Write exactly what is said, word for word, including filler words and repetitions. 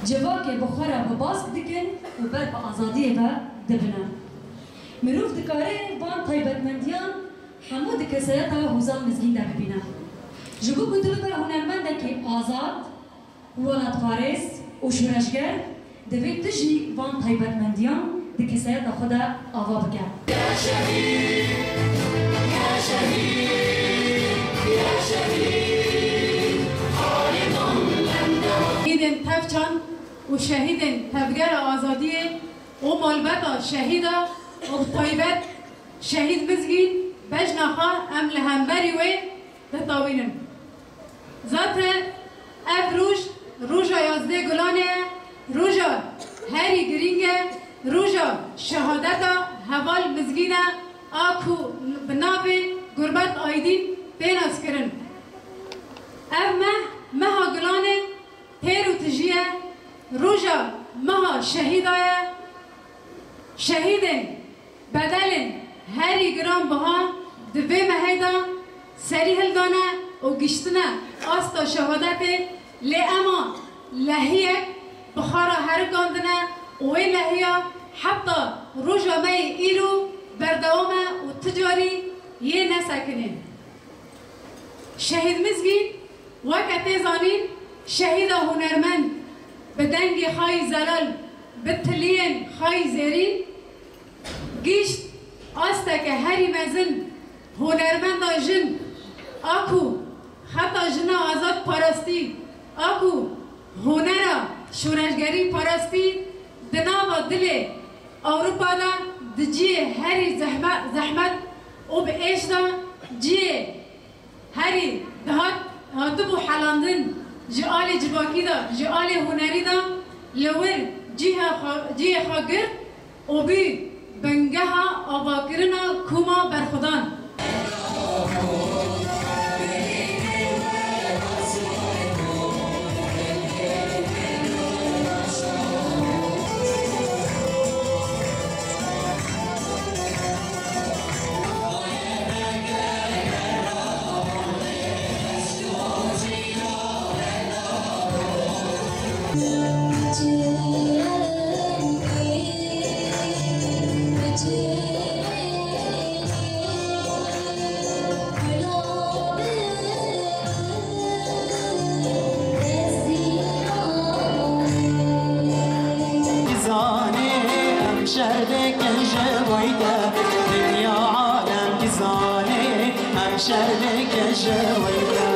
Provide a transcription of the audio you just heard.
Civakê bi xwe re bi bask dikin û ber bi azadiyê ve dibine. Mirov dikare van taybetmendiyan hemû di kesayeta Hozan Mizgîn de bibîne. Ji bo ku tu bibe hunermendekî azad, welatparêz û şoreşger, divê tu jî van taybetmendiyan di kesayeta xwe de ava bike. Şehîdên Tevçan û şehîdên Tevgera Azadiyê û malbeta şehîda û bi taybet şehîd Mizgîn bejna xwe em li hemberî wê ditawînin. Zaten ev roj, roja yazdeh Gulanê ye, roja herî girîng e, roja şehadeta heval Mizgîn e, a ku bi navê Gurbet Aydîn tê naskirin. Ev meh, meha Gulanê têr û tijî ye, roja meha şehîda ye. Şehîdên bedelên herî giranbiha di vê mehê de serî hildane û giştine asta şehadetê, lê ema lehiyek bi xwe re herikandine û wê lehiya heta roja me yê îro berdewam e û ti carî yê nesekinê. Şehîd Mizgîn, weke tê zanîn, şehîda hunermend, bi dengê xwe yî zelal, bi tiliyên xwe yî zêrîn, gihîşt asteke herî mezin, hunermenda jin, a ku xeta jina azad parastî, a ku hunera şoreşgerî parastî, di nava dilê Ewropa de di cihê herî zehme-, zehmet û bi êş de cihê herî dihat, hatibû helandin ji alî civakî de, ji alî hunerî de li wir cihê xwe, cihê xwe girt û bû bingeha avakirina koma berxwedan. Dizane em şer dikin ji boy te, dinya alem dizane em şer dikin ji boy te.